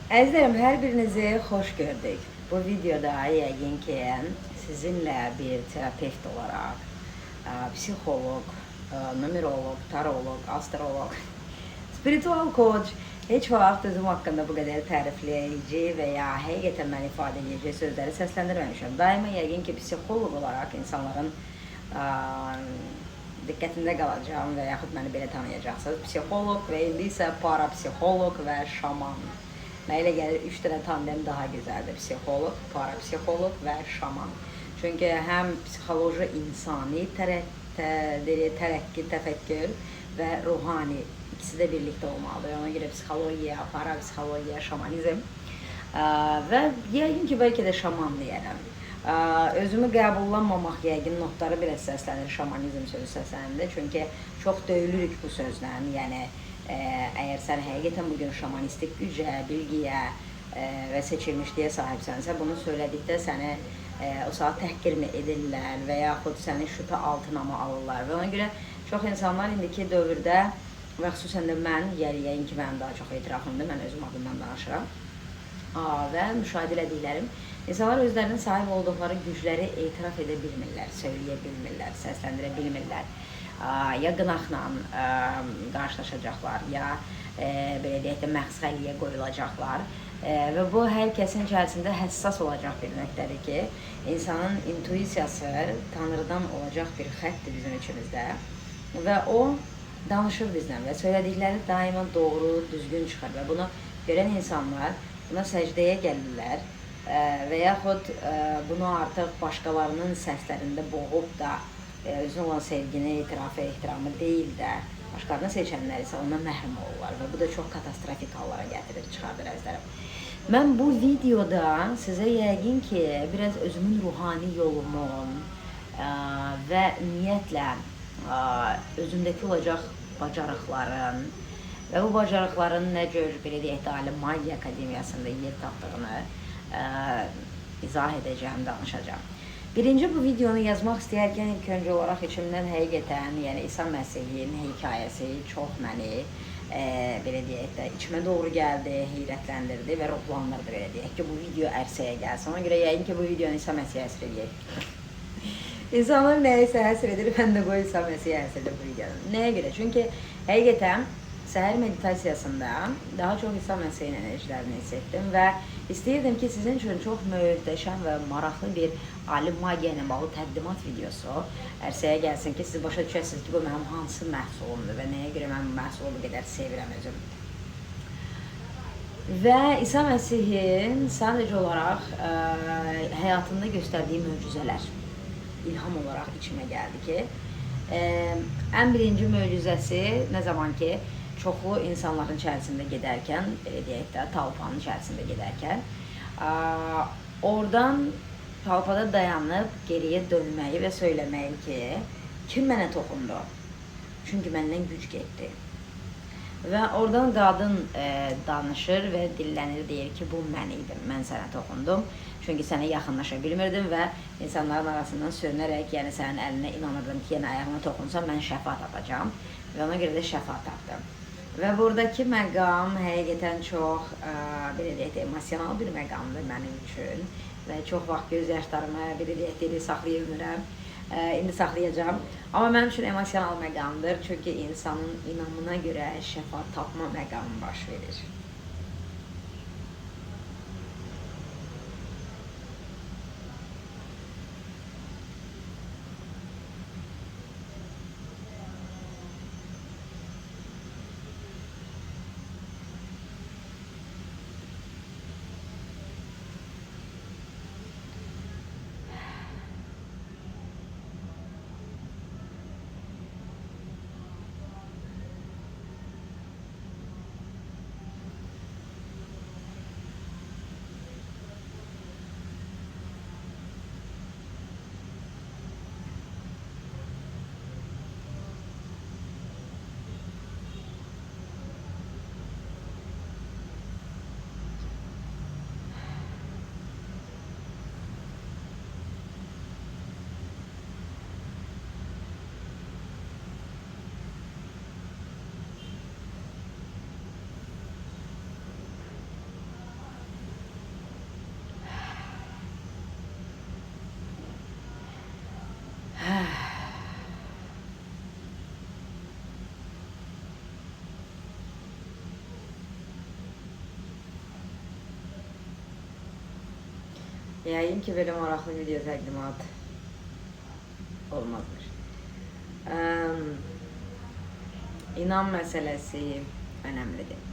Əzizlərim, hər birinizi xoş gördük. Bu videoda yəqin ki, sizinlə bir terapevt olaraq, psixoloq, numeroloq, taroloq, astroloq, spiritual coach, heç vaxt özüm haqqında bu qədər tərifləyici və ya həqiqətən məni ifadə edəcək sözləri səsləndirməmişəm. Daima yəqin ki, psixoloq olaraq insanların diqqətində qalacağam və yaxud məni belə tanıyacaqsınız. Psixoloq və indi isə parapsixoloq və şaman. Mənə elə gəlir 3 dənə tandem daha gözəldir. Psixoloq, parapsixoloq və şaman. Çünki həm psixoloji insani tərəqqi, təfəkkür və ruhani ikisi də birlikdə olmalıdır. Ona görə psixologiya, parapsixologiya, şamanizm və yəqin ki, bəlkə də şaman deyərəm. Özümü qəbullanmamaq yəqin notları biraz səslənir, şamanizm sözü səslənəndə. Çünki çox döyülürük bu sözlə. Yəni, əgər sən həqiqətən bugün şamanistik gücə, bilgiyə və seçilmişliyə sahibsənsə, bunu söylədikdə səni o saat təhqir mi edirlər və yaxud səni şübhə altına mı alırlar. Və ona görə çox insanlar indiki dövrdə və xüsusən də mən, yəni yəqin ki, mənim daha çox etirafımdır, mən özüm adımdan danışıram və müşahidə elədiklərim, insanlar özlərinin sahib olduqları gücləri etiraf edə bilmirlər, söyləyə bilmirlər, səsləndirə bilmirlər. Ya qınaqla qarşılaşacaqlar, ya belə deyək də məxsəliyə qoyulacaqlar. Və bu hər kəsin içərisində həssas olacaq bir nöqtədir ki, insanın intuisiyası Tanrıdan olacaq bir xətdir bizim içimizdə və o danışır bizlə və söylədikləri daima doğru, düzgün çıxır və bunu görən insanlar buna səcdəyə gəlirlər və yaxud bunu artıq başqalarının səslərində boğub da özünə olan sevgini, etirafı, ehtiramı deyil də başqalarını seçənlər isə ondan məhrum olurlar və bu da çox katastrofik hallara gətirir, çıxardır əzizlərim. Mən bu videoda sizə yəqin ki, biraz özümün ruhani yolumun və ümumiyyətlə özümdəki olacaq bacarıqların və bu bacarıqların nə cür, belə deyək də, Ali Magiya Akademiyasında yer tapdığını izah edəcəm, danışacağam. Birinci, bu videonu yazmaq istəyərkən ilk öncə olaraq içimdən həqiqətən, yəni İsa Məsihin hekayəsi çox məni, belə deyək də, içimə doğru gəldi, heyrətləndirdi və ruhlandırdı, belə deyək ki, bu video ərsəyə gəlsin. Ona görə yəqin ki, bu videonu İsa Məsihə həsr edək. İnsanlar nəyisə həsr edir, mən də qoy İsa Məsihə həsr edir bu videonu. Nəyə görə? Çünki həqiqətən səhər meditasiyasında daha çox İsa Məsihin enerjilərini hiss etdim və istəyirdim ki, sizin üçün çox möhtəşəm və maraqlı bir Ali Magiya ilə bağlı təqdimat videosu ərsəyə gəlsin ki, siz başa düşəsiniz ki, bu mənim hansı məhsulumdur və nəyə görə mən bu məhsulu bu qədər sevirəm özüm. Və İsa Məsihin sadəcə olaraq həyatında göstərdiyi möcüzələr ilham olaraq içimə gəldi ki, ən birinci möcüzəsi nə zaman ki, çoxlu insanların içərisində gedərkən, belə deyək də, talpanın içərisində gedərkən, oradan talpada dayanıb geriyə dönməyi və söyləməyi ki, kim mənə toxundu? Çünki məndən güc getdi. Və oradan qadın danışır və dillənir, deyir ki, bu mən idim, mən sənə toxundum. Çünki sənə yaxınlaşa bilmirdim və insanların arasından sürünərək, yəni sənin əlinə inanırdım ki, yəni ayağına toxunsam mən şəfa tapacağam və ona görə də şəfa tapdım. Və buradakı məqam həqiqətən çox, belə deyək də, emosional bir məqamdır mənim üçün və çox vaxt göz yaşlarımı, belə deyək də, saxlaya bilmirəm, indi saxlayacağam. Amma mənim üçün emosional məqamdır, çünki insanın inamına görə şəfa tapma məqamı baş verir. Yəqin ki, belə maraqlı video təqdimat olmazmış. İnam məsələsi önəmlidir.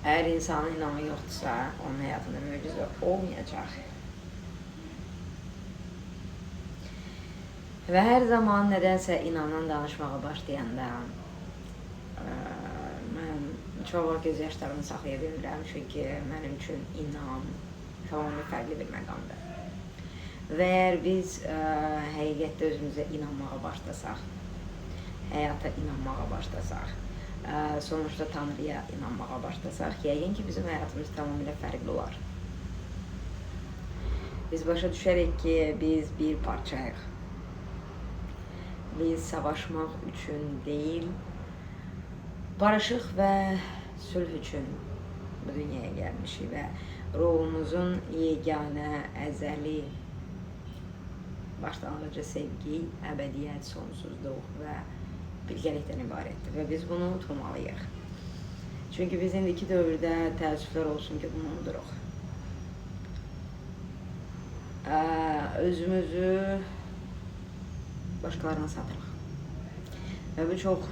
Əgər insanın inamı yoxdursa, onun həyatında möcüzə olmayacaq. Və hər zaman nədənsə inamdan danışmağa başlayanda mən çox vaxt göz yaşlarımı saxlaya bilmirəm, çünki mənim üçün inam tamamilə fərqli bir məqamdır. Və əgər biz həqiqətdə özümüzə inanmağa başlasaq, həyata inanmağa başlasaq, sonuçta Tanrıya inanmağa başlasaq, yəqin ki, bizim həyatımız tamamilə fərqli olar. Biz başa düşərik ki, biz bir parçayıq. Biz savaşmaq üçün deyil, barışıq və sülh üçün bu dünyaya gəlmişik və ruhumuzun yeganə, əzəli başlanğıcı sevgi, əbədiyyət, sonsuzluq və bilgəlikdən ibarətdir və biz bunu unutmamalıyıq. Çünki biz indiki dövrdə təəssüflər olsun ki, bunu unuduruq. Özümüzü başqalarına satırıq. Və bu çox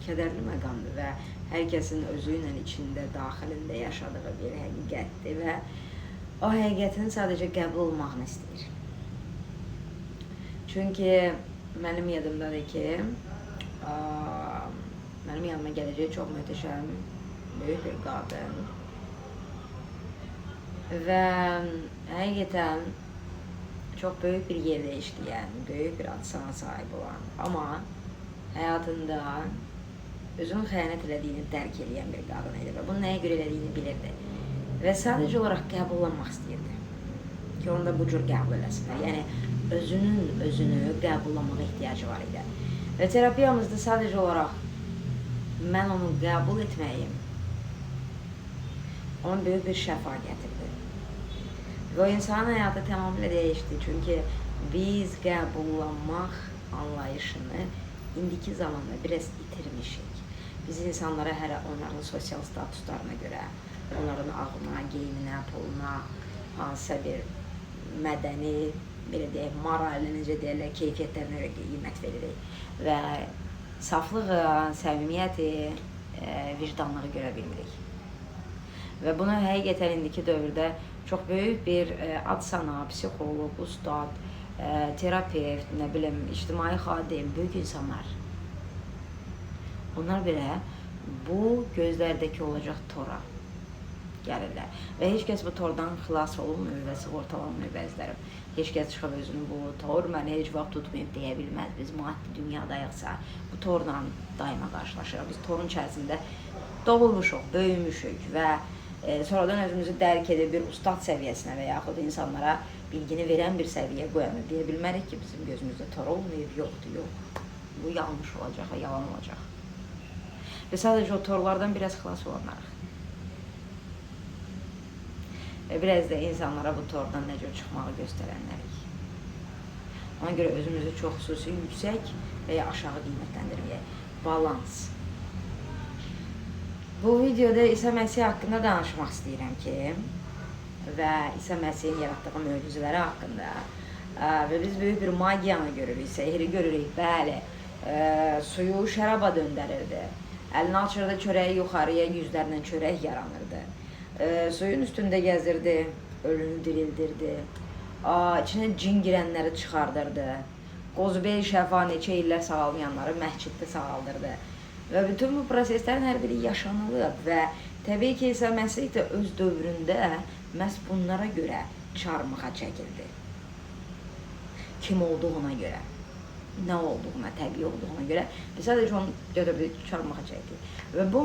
kədərli məqamdır və hər kəsin özü ilə içində, daxilində yaşadığı bir həqiqətdir və o həqiqətin sadəcə qəbul olmağını istəyir. Çünki mənim yadımdadır ki, mənim yanıma gələcək çox möhtəşəm, böyük bir qadın və həqiqətən çox böyük bir yerdə işləyən, böyük bir ad-sana sahib olan, amma həyatında özünün xəyanət elədiyini dərk eləyən bir qadın idi və bunu nəyə görə elədiyini bilirdi və sadəcə olaraq qəbullanmaq istəyirdi ki, onu da bu cür qəbul eləsinlər. Yəni, özünün özünü qəbullamağa ehtiyacı var idi. Və terapiyamızda sadəcə olaraq mən onu qəbul etməyim ona böyük bir şəfa gətirdi. Və o insanın həyatı tamamilə dəyişdi. Çünki biz qəbullanmaq anlayışını indiki zamanda biraz itirmişik. Biz insanlara hələ onların sosial statuslarına görə, onların ağlına, geyiminə, puluna, hansısa bir mədəni, belə deyək, moralı, necə deyirlər, keyfiyyətlərinə görə qiymət veririk və saflığı, səmimiyyəti, vicdanlığı görə bilmirik. Və bunu həqiqətən indiki dövrdə çox böyük bir ad-sana, psixoloq, ustad, terapevt, nə bilim, ictimai xadim, böyük insanlar. Onlar belə bu gözlərdəki olacaq tora gəlirlər. Və heç kəs bu tordan xilas olunmuyor və sığortalanmıyor bəzilərim. Heç kəs çıxıb özünü bu tor məni heç vaxt tutmayıb deyə bilməz. Biz maddi dünyadayıqsa bu torla daima qarşılaşırıq. Biz torun içərisində doğulmuşuq, böyümüşük və sonradan özümüzü dərk edib bir ustad səviyyəsinə və yaxud insanlara bilgini verən bir səviyyə qoyanda deyə bilmərik ki, bizim gözümüzdə tor olmayıb, yoxdur, yox. Bu yanlış olacaq və yalan olacaq. Və sadəcə o torlardan biraz xilas olanlarıq. Və biraz da insanlara bu tordan necə çıxmağı göstərənlərik. Ona görə özümüzü çox xüsusi yüksək və ya aşağı qiymətləndirməyək. Balans. Bu videoda İsa Məsih haqqında danışmaq istəyirəm ki, və İsa Məsihin yaratdığı möcüzələri haqqında və biz böyük bir magiyanı görürük, sehri görürük, bəli, suyu şəraba döndərirdi, əlini açırdı çörəyi yuxarıya, yüzlərlə çörək yaranırdı, suyun üstündə gəzirdi, ölünü dirildirdi, içinə cin girənləri çıxardırdı, qozbel şəfa neçə illər sağalmayanları məsciddə sağaldırdı. Və bütün bu proseslərin hər biri yaşanılıb və təbii ki, İsa Məsih də öz dövründə məhz bunlara görə çarmıxa çəkildi. Kim olduğuna görə, nə olduğuna, təbii olduğuna görə və sadəcə onu götürdü, çarmıxa çəkdi. Və bu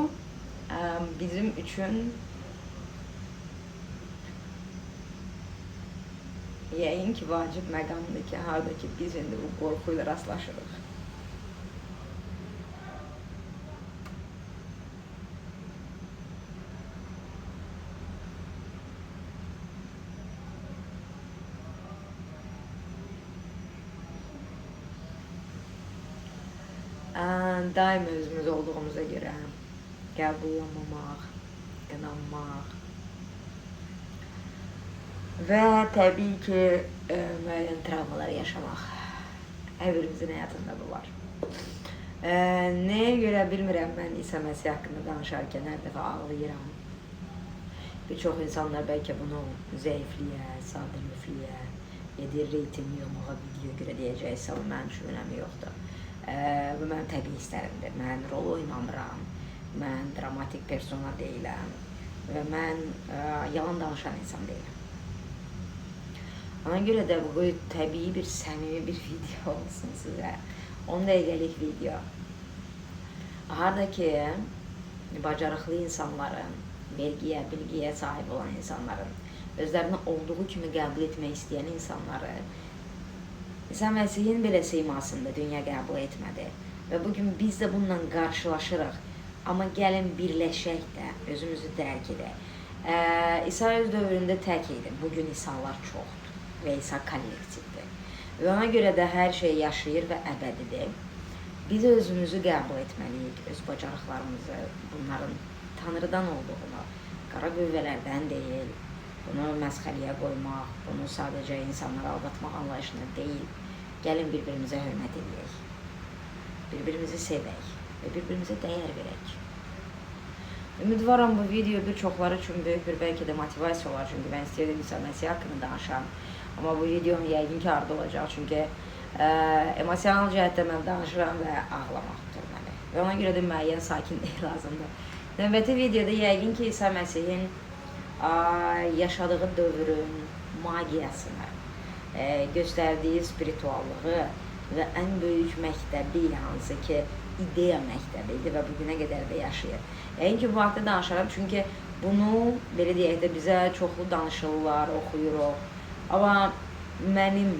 bizim üçün yəqin ki, vacib məqamdır ki, harada ki, biz indi bu qorxu ilə rastlaşırıq. Daima özümüz olduğumuza görə qəbullanmamaq, qınanmaq, Və təbii ki, müəyyən travmalar yaşamaq. Hər birimizin həyatında bu var. Nəyə görə bilmirəm, mən İsa Məsih haqqında danışarkən hər dəfə ağlayıram. Bir çox insanlar bəlkə bunu zəifliyə, sadəlövrliyə, ya reyting yığmağa video görə deyəcəksə, amma mənim üçün önəmi yoxdur. Bu mənim təbii hisslərimdir. Mən rol oynamıram, mən dramatik persona deyiləm və mən yalan danışan insan deyiləm. Ona görə də bu təbii bir, səmimi bir video olsun sizə. 10 dəqiqəlik video. Harda ki, bacarıqlı insanların, vergiyə, bilgiyə sahib olan insanların, özlərini olduğu kimi qəbul etmək istəyən insanları İsa Məsihin belə simasında dünya qəbul etmədi. Və bugün biz də bununla qarşılaşırıq. Amma gəlin birləşək də, özümüzü dərk edək. İsa öz dövründə tək idi. Bugün İsalar çoxdur və İsa kollektivdir. Və ona görə də hər şey yaşayır və əbədidir. Biz özümüzü qəbul etməliyik, öz bacarıqlarımızı, bunların Tanrıdan olduğunu, qara qüvvələrdən deyil, bunu məsxəliyə qoymaq, bunu sadəcə insanları aldatmaq anlayışına deyil. Gəlin bir-birimizə hörmət edək, bir-birimizi sevək və bir-birimizə dəyər verək. Ümidvaram bu video bir çoxları üçün böyük bir bəlkə də motivasiya olar, çünki mən istəyirdim İsa Məsih haqqında danışam. Amma bu videonun yəqin ki ardı olacaq, çünki emosional cəhətdə mən danışıram və ağlamaq tutur məni. Və ona görə də müəyyən sakinlik lazımdır. Növbəti videoda yəqin ki İsa Məsihin yaşadığı dövrün magiyasını, göstərdiyi spirituallığı və ən böyük məktəbi, hansı ki ideya məktəbi idi və bugünə qədər də yaşayır. Yəqin ki bu haqda danışaram, çünki bunu belə deyək də bizə çoxlu danışırlar, oxuyuruq. Amma mənim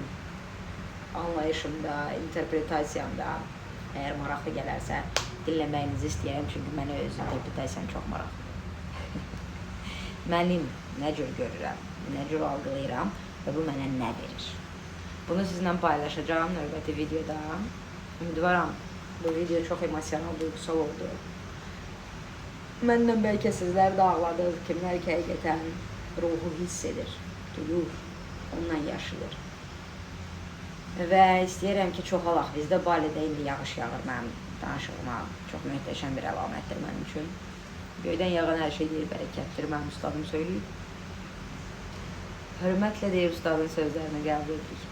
anlayışımda, interpretasiyamda, əgər maraqlı gələrsə dinləməyinizi istəyirəm, çünki mənə öz interpretasiyam çox maraqlıdır. Mənim nə cür görürəm, nə cür algılayıram və bu mənə nə verir? Bunu sizinlə paylaşacağım növbəti videoda. Ümidvaram bu video çox emosional, duygusal oldu. Mənlə bəlkə sizlər də ağladınız, kimlər ki həqiqətən ruhu hiss edir, duyur, onunla yaşayır. Və istəyirəm ki, çoxalaq. Bizdə Balidə indi yağış yağır, mənim danışığıma çox möhtəşəm bir əlamətdir mənim üçün. Göydən yağan hər şey deyir, bərəkətdir, mənim ustadım söyləyib. Hörmətlə deyir ustadın sözlərini qəbul edirik.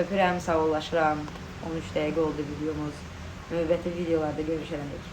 Öpürəm, sağollaşıram. 13 dəqiqə oldu videomuz. Növbəti videolarda görüşənədək.